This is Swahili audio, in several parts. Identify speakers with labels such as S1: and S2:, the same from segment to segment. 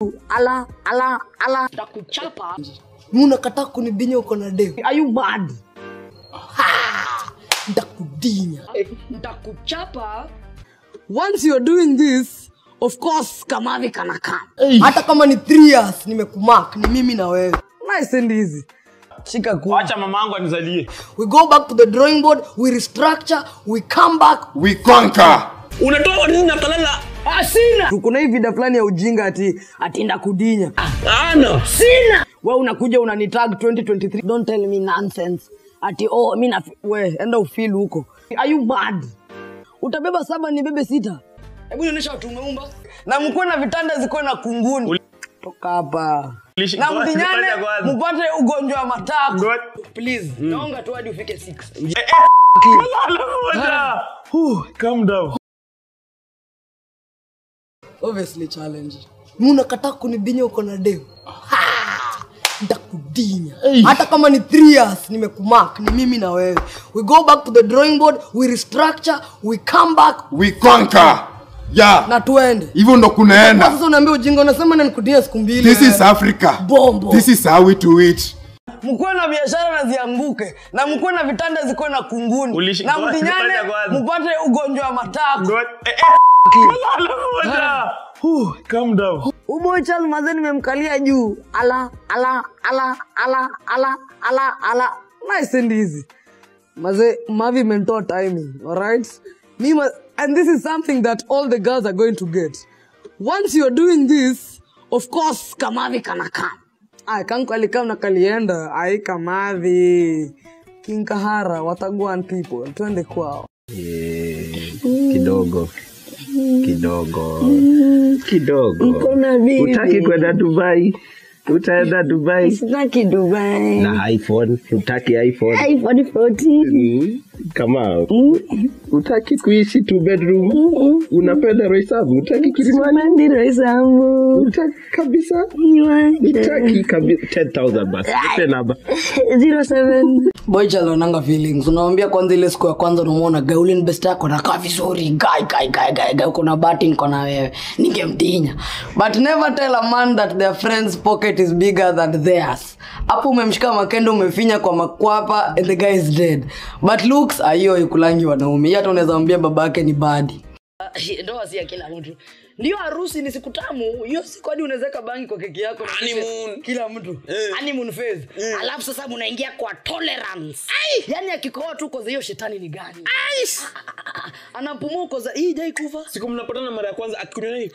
S1: Ala ala ala,
S2: Nitakuchapa.
S1: Mimi unakataa kunidinya uko na dem.
S2: Are you mad?
S1: Nitakudinya.
S2: Nitakuchapa.
S1: Once you're doing this, of course Kamavi kana come. Hata kama ni 3 years nimekumark, ni mimi na wewe. Nice and easy. Shika kwa.
S3: Wacha mamangu anizalie.
S1: We go back to the drawing board, we restructure, we come back,
S4: we conquer.
S3: Unatoa nini na kalala?
S1: Ah, sina. Kuna hii vida fulani ya ujinga ati ndakudinya.
S3: Ana.
S1: Sina. Wewe unakuja unanitag 2023. Don't tell me nonsense. Ati oh mimi na we enda ufeel huko. Are you mad? Utabeba 7 nibebe 6. Hebu nionyesha watu umeumba. Na mkuwe na vitanda ziko na kunguni. Toka hapa. Na mdinyane mpate ugonjwa wa matako. Please, naonga tu hadi ufike 6.
S3: Calm down.
S1: Obviously challenge. Mimi unakataa kunidinya uko na dem. Nitakudinya. Hata kama ni 3 years nimekumark, ni mimi na wewe. We go back to the drawing board, we restructure, we come back,
S4: we conquer. Yeah.
S1: Na tuende.
S4: Hivyo ndo kunaenda.
S1: Sasa unaambia ujinga, unasema na nikudinya siku 2.
S4: This is Africa.
S1: Bombo.
S4: This is how we do it.
S1: Mkuwe na biashara na zianguke, na mkuwe na vitanda ziko na kunguni. Na mdinyane mpate ugonjwa wa matako.
S3: Calm down.
S1: Uboy maze nimemkalia juu. Ala ala ala ala ala ala ala. Nice and easy. Maze Mavi mentor timing, all right? And this is something that all the girls are going to get. Once you're doing this, of course Kamavi kana come. Ay, kanku alikam na kalienda. Ay, Kamavi. King Kahara, wataguan people. Twende kwao.
S5: Kidogo. Kidogo. Kidogo.
S6: Mkona vipi?
S5: Utaki kwenda Dubai? Utaenda Dubai?
S6: Sitaki Dubai.
S5: Na iPhone, utaki iPhone?
S6: iPhone 14.
S5: Kama utaki kuishi 2 bedroom? Unapenda Roysambu? Utaki Kilimani?
S6: Roysambu.
S5: Utaki kabisa? Utaki kabisa. 10,000 basi. Nipe namba.
S6: 07.
S1: Boy child ananga feelings. Unaambia kwanza ile siku ya kwanza unamuona Gaulin best yako na kaa vizuri. Guy guy guy guy guy uko na bati niko na wewe. Ningemtinya. But never tell a man that their friend's pocket is bigger than theirs. Hapo umemshika makendo umefinya kwa makwapa and the guy is dead. But looks ayo ikulangi wanaume. Hata unaweza mwambia babake ni badi. Ndoa si ya kila mtu. Ndio harusi ni siku tamu. Hiyo siku hadi unaweza bangi kwa keki yako.
S3: Honeymoon.
S1: Kila mtu. Honeymoon phase. Alafu sasa mnaingia kwa tolerance. Yaani akikoa tu kwa hiyo shetani ni gani? Anapumua kwa hii hajai kufa.
S3: Siku mnapatana mara ya kwanza akikunywa nini?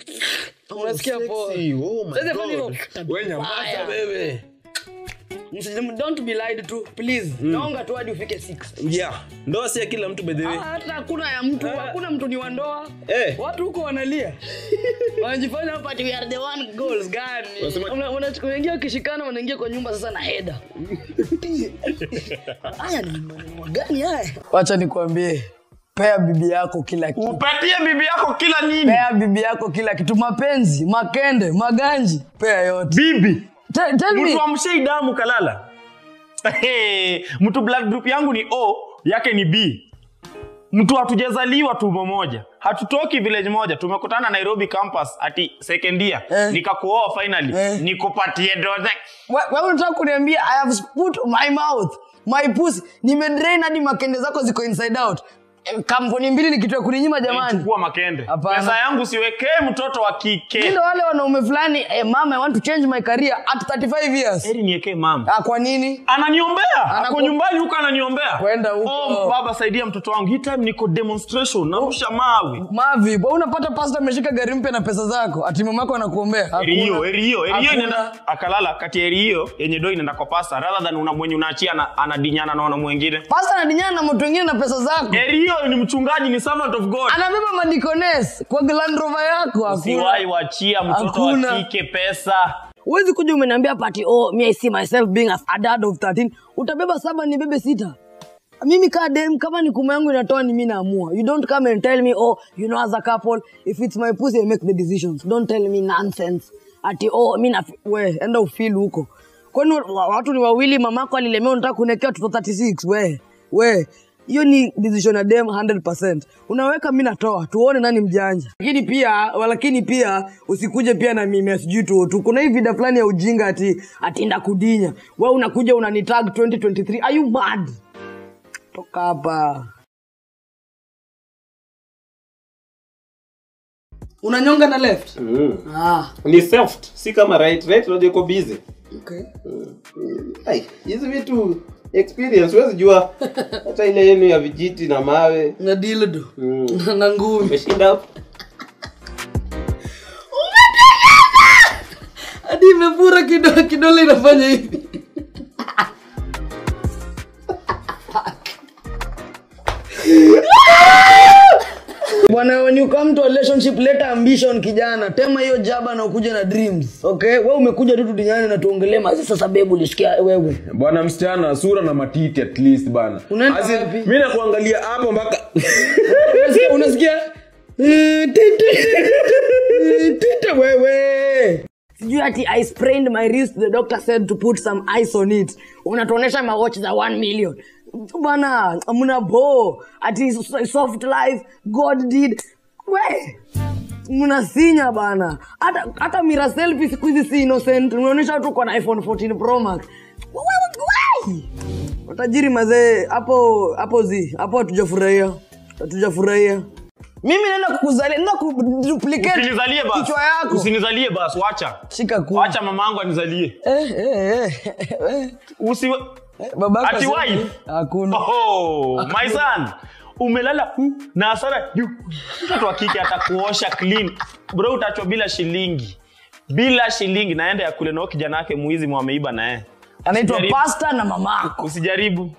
S1: Unasikia poa.
S3: Oh my God. Wewe nyamaza wewe.
S1: Don't be lied to, please. Naonga tu hadi ufike 6.
S3: Yeah. Ndoa si ya kila mtu by the way.
S1: Hata hakuna ya mtu, hakuna mtu ni wa ndoa. Watu huko wanalia. Wanajifanya hapa we are the one goals gani. Unaingia ukishikana wanaingia kwa nyumba sasa na header. Haya ni maneno gani haya? Wacha nikwambie. Pea bibi yako kila kitu.
S3: Upatie bibi yako kila nini?
S1: Pea bibi yako kila kitu, mapenzi, makende, maganji, pea yote.
S3: Bibi.
S1: Tell me.
S3: Mtu amshei damu kalala. Mtu blood group yangu ni O, yake ni B. Mtu hatujazaliwa tumbo moja. Hatutoki village moja. Tumekutana Nairobi campus ati second year. Nikakuoa finally. Nikupatie doze.
S1: Wewe unataka kuniambia I have put my mouth, my pussy, nimedrain hadi makende zako ziko inside out. Kampuni mbili ni kitu ya kuninyima jamani.
S3: Chukua makende. Pesa yangu siwekee mtoto wa kike.
S1: Ndio wale wanaume fulani, mama I want to change my career at 35 years.
S3: Heri niekee mama.
S1: Kwa nini?
S3: Ananiombea. Ako nyumbani huko ananiombea.
S1: Kwenda huko.
S3: Oh baba saidia mtoto wangu. Hii time niko demonstration narusha mawe.
S1: Mavi, wewe unapata pastor ameshika gari mpya na pesa zako. Ati mamako anakuombea.
S3: Heri hiyo, heri hiyo. Heri hiyo inaenda akalala kati heri hiyo yenye doi inaenda kwa pastor rather than una mwenye unaachia anadinyana na mwingine.
S1: Pastor anadinyana na mtu mwingine na pesa zako.
S3: Heri hiyo ni mchungaji, ni servant of God.
S1: Anabeba madikones kwa Land Rover yako. Hakuna.
S3: Usiwahi wachia mtoto wa kike pesa.
S1: Huwezi kuja umeniambia party oh me I see myself being a dad of 13. Utabeba 7 nibebe 6. Mimi ka dem kama ni kuma yangu inatoa ni mimi naamua. You don't come and tell me oh you know as a couple if it's my pussy I make the decisions. Don't tell me nonsense. Ati oh mimi na we enda ufeel huko. Kwani watu ni wawili mamako alilemea unataka kunekea watoto 36 we. We. Hiyo ni decision ya dem 100%. Unaweka mimi natoa, tuone nani mjanja. Lakini pia usikuje pia na mimi sijui tu. Kuna hii vida fulani ya ujinga ati ndakudinya. Wewe unakuja unanitag 2023. Are you mad? Toka hapa. Unanyonga na left?
S5: Ni soft, si kama right. Right unajua iko busy.
S1: Okay.
S5: Ai, hizi vitu experience huwezi jua. Hata ile yenu ya vijiti na mawe
S1: na dildo na ngumi.
S5: Umeshinda hapo.
S1: Umeteleza! Hadi imefura kidole inafanya hivi. Bwana, when you come to a relationship, leta ambition kijana. Tema hiyo jaba na ukuje na dreams. Okay? Wewe umekuja tu duniani na tuongelee mazi sasa babe ulisikia wewe.
S7: Bwana msichana sura na matiti at least bana. Mimi nakuangalia hapo mpaka
S1: unasikia titi wewe. Sijui ati I sprained my wrist, the doctor said to put some ice on it. Unatuonesha ma watch za 1 million. Bana, mna bo. Ati soft life, God did. We, mnasinya bana. Hata mira selfie siku hizi si innocent. Unaonyesha watu kwa na iPhone 14 Pro Max. Wewe. Utajiri mazee, hapo zi. Hapo hatujafurahia. Hatujafurahia. Mimi naenda kukuzalia, naenda kuduplicate.
S3: Usinizalie basi.
S1: Kichwa yako.
S3: Usinizalie basi, wacha.
S1: Shika kuu.
S3: Wacha mamangu anizalie. Usi
S1: Babako
S3: ati wife?
S1: Hakuna.
S3: Oh, my son. Umelala na hasara juu. Mtoto wa kike atakuosha clean. Bro utachwa bila shilingi. Bila shilingi naenda ya kule na kijana yake muizi mwameiba na yeye.
S1: Anaitwa pastor na mamako.
S3: Usijaribu.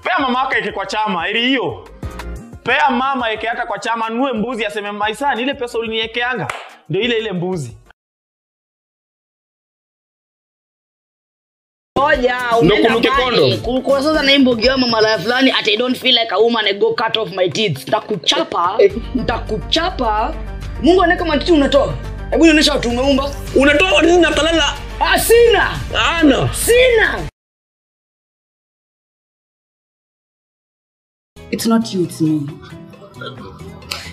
S3: Pea mamako yake kwa chama, ili hiyo. Pea mama yake hata kwa chama nunue mbuzi aseme my son ile pesa uliniekeanga ndio ile ile mbuzi.
S2: Oja, unaenda kondo. Kwa sasa na imbo mama malaya fulani at I don't feel like a woman I go cut off my teeth. Nitakuchapa, nitakuchapa.
S1: Mungu anaweka matiti unatoa. Hebu nionyesha watu umeumba.
S7: Unatoa nini na talala?
S1: Ah, sina.
S7: Ana.
S1: Sina.
S2: It's not you, it's me.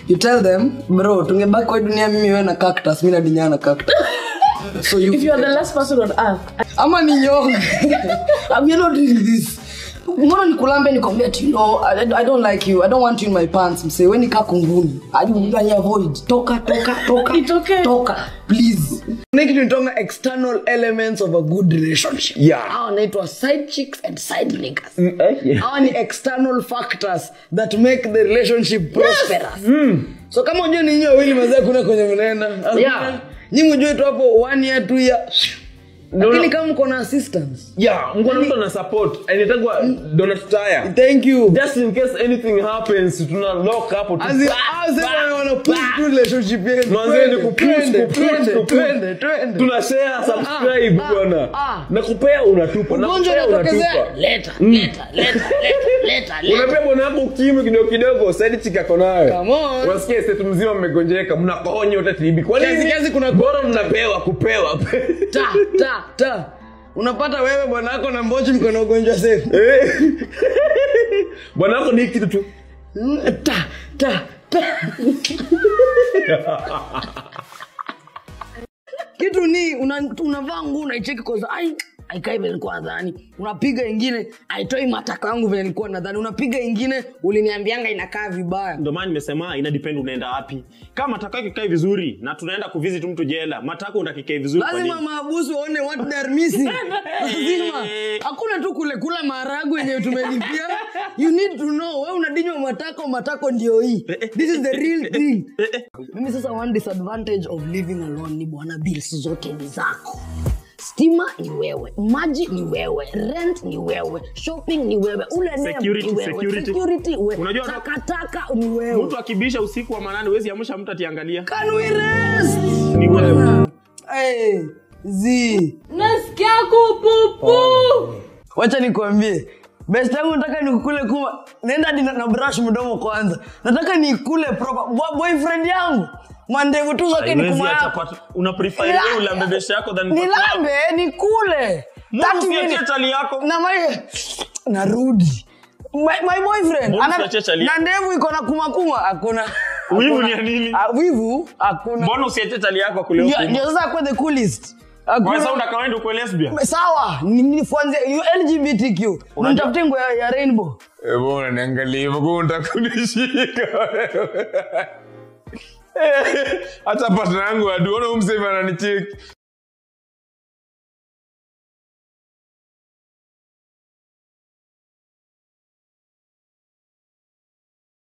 S1: You tell them, bro, tungebaki kwa dunia mimi wewe na cactus, mimi na dinyana na cactus. So you
S6: if you are the last person on earth.
S1: Ama ni nyonge. I'm not doing this. Mbona nikulambe nikwambia you know, I don't like you. I don't want you in my pants. Mse, wewe ni kakunguni. I avoid. Toka, toka, toka.
S6: It's okay.
S1: Toka, please. Make it nitonga external elements of a good relationship.
S7: Yeah.
S1: Hao wanaitwa side chicks and side niggas. Hao ni external factors that make the relationship prosperous.
S7: Yes.
S1: So kama unajua ni nyinyi wawili mazee kuna kwenye mnaenda.
S2: Yeah.
S1: Nyinyi mjue tu hapo 1 year 2 year. Lakini kama mko na assistance.
S7: Yeah, mko na mtu ana support. Inaitwa donut tire.
S1: Thank you.
S7: Just in case anything happens, tuna lock hapo tu.
S1: As in, wana push through relationship yetu.
S7: Mwanzo ni kupush,
S1: twende.
S7: Tuna share, subscribe bwana. Na kupea unatupa, na kupea unatupa.
S2: Leta, leta, leta, leta, leta.
S7: Unapea bwana wako ukimwi kidogo kidogo, side chick ako nayo.
S1: Come on.
S7: Unasikia sasa mzima mmegonjeka, mnakohonya utatibi. Kwa nini?
S1: Kazi kuna
S7: bora mnapewa kupewa.
S1: Ta ta ta. Unapata wewe bwana wako na mbochi mko na ugonjwa safe.
S7: Bwana wako ni kitu tu.
S1: Ta ta ta. Kitu ni unavaa nguo unaicheki cause ai haikai vile nilikuwa nadhani. Unapiga ingine haitoi mataka yangu vile nilikuwa nadhani. Unapiga ingine uliniambianga inakaa vibaya.
S3: Ndio maana nimesema ina depend unaenda wapi. Kama mataka yako ikae vizuri na tunaenda kuvisit mtu jela, mataka unataka vizuri kwa nini?
S1: Lazima maabusu waone what they are missing. Lazima. Hakuna tu kule kula maharagwe yenyewe tumelipia. You need to know wewe unadinywa matako, matako ndio hii. This is the real thing. Mimi sasa one disadvantage of living alone ni bwana bills zote ni zako.
S2: Stima ni wewe, maji ni wewe, rent ni wewe, shopping ni wewe, ule
S3: security,
S2: ni wewe, security wewe.
S3: Unajua
S2: takataka ni wewe.
S3: Mtu akibisha usiku wa manane huwezi amsha mtu atiangalia.
S1: Can we rest?
S3: Ni wewe.
S1: Hey, zi.
S6: Nasikia kupupu.
S1: Wacha nikwambie. Best yangu nataka nikukule kuma. Nenda hadi na brush mdomo kwanza. Nataka nikule proper. Boyfriend yangu. Mandevu tu zake ni kuma yako.
S3: Una prefer wewe ulambe besha yako than
S1: nilambe nikule.
S3: Mungu siache chali yako.
S1: Na mai narudi. My boyfriend
S3: Mbona usiachie chali
S1: na ndevu iko na kumakuma hakuna.
S3: Wivu ni ya nini?
S1: Ah, wivu hakuna.
S3: Mbona usiachie chali yako kule
S1: Ndio
S3: huko?
S1: ndio sasa kwa the coolest.
S3: Kwa
S1: Hakuna.
S3: sasa unataka wewe ndio lesbian.
S1: Sawa, ni fuanze LGBTQ. Mtafutie nguo ya rainbow.
S8: Eh, bwana niangalie hivyo kwa unataka kunishika wewe. Hata partner yangu aduona huyu msee ananicheki.